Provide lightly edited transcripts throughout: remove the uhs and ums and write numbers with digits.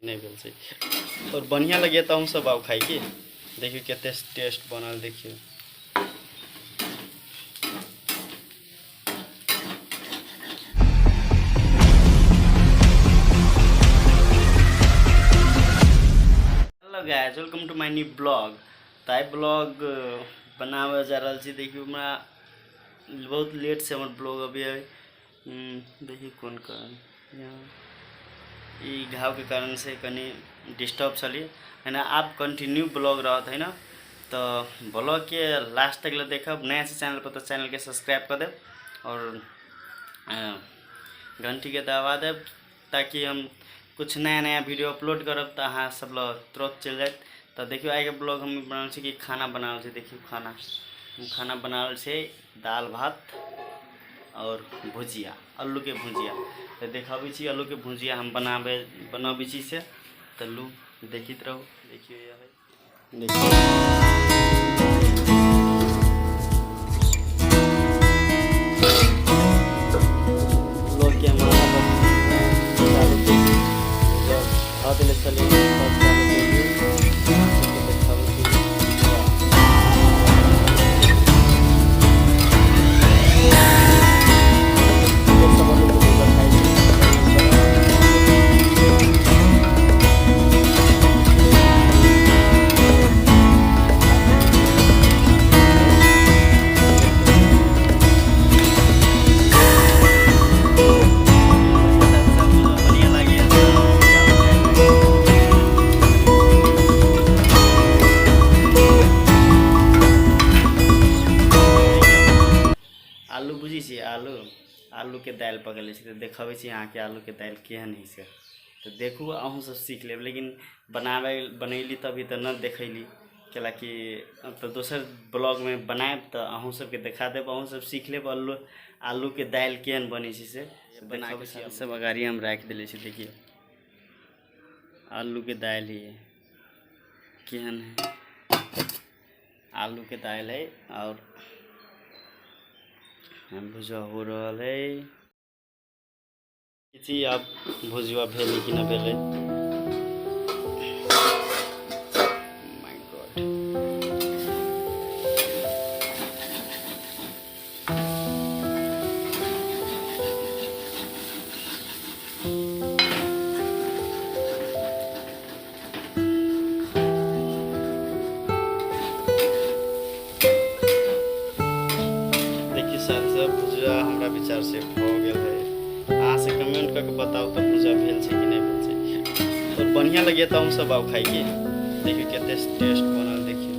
नहि भेल छै। और बढ़िया लगे तऽ अहूँ सब आउ खाइ की। देखियौ कते टेस्ट बनल। देखियौ hello guys, welcome to my new blog. तऽ आइ ब्लॉग बनाबे जा रहल छी। देखियौ हमरा बहुत लेट से हमर ब्लॉग अभी है। देखियौ कोन कारण यहाँ ई घावके कारण से कनि डिस्टर्ब छलियै है ना। आब कंटिन्यू ब्लॉग रहत है ना, तऽ ब्लॉगके लास्ट तक ले देखब। नया छै चैनल पर तऽ चैनलके सब्सक्राइब कऽ देब और घंटीके दबा देब, ताकि हम कुछ नया नया वीडियो अपलोड करब तऽ अहाँ सब लग तुरंत चलि जायत। तऽ देखियौ आइके ब्लॉग हम बनाओल छी कि खाना बनाओल छी। देखियौ खाना हम खाना बनाओल छै दालि भात और भुजिया, आलूके भुजिया। तऽ देखाबै छी आलूके भुजिया हम बनाबै छी से। तऽ लू देखैत रहू। देखियौ यह है, देखियौ ब्लॉग के हम चालू केली, धऽ देले छलियै, सब चालू केली, देखाबै छी। सब आलूके भुजिया खाइ छी। बढ़िया लागैए। आलू बुझै छियै, आलू, आलूके दालि पकड़ले छी। तऽ देखबै छी अहाँके आलूके दालि केहन हइ से। तऽ देखू अहूँ सब सीख लेब। लेकिन बनाबै बनैली तभी तऽ नहि देखैली, कैलाकि तऽ दोसर ब्लॉगमे बनायब तऽ अहूँ सबके देखा देब, अहूँ सब सीख लेब आलू आलूके दालि केहन बनै छै से बनाके सब अगाड़ी हम राखि देले छी। देखियौ आलूके दालि है केहन है, आलूके दालि है और भुजा हो रहल है। जी अब भुजुआ भेलै कि नहि भेलै। My God, देखिए सर सब भुजिया हमरा विचार से भऽ गेल है। अहाँ से कमेंट करके बताउ तऽ भुजिया भेल छै कि नहि भेल छै। और बढ़िया लगे तऽ हम सब आउ खाइ के। देखियौ कते टेस्ट बनल। देखियौ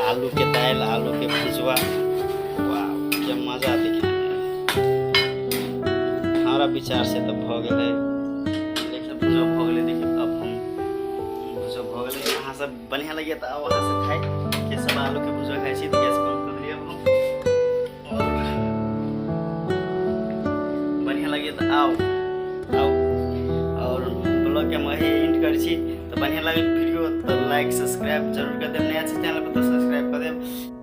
आलू के दालि, आलू के भुजवा, वाह क्या मजा देखे। हमरा विचार से तऽ भऽ गेलै। देखियौ भुजवा भऽ गेलै। देखियौ अब हम भुजवा भऽ गेलै। अहाँ सब बढ़िया लगे तऽ आउ अहाँ सब खाइ के। सब आलू के भुजवा खाइ छी। तऽ गैस बंद कर दिलियै अब हम। और बढ़िया लगे तऽ आउ आउ। और ब्लॉग के हम यही एंड करै छी। तऽ बढ़िया लागल वीडियो तऽ लाइक सब्सक्राइब जरूर कर देब। नया छै चैनल पर तऽ सब्सक्राइब कर देब।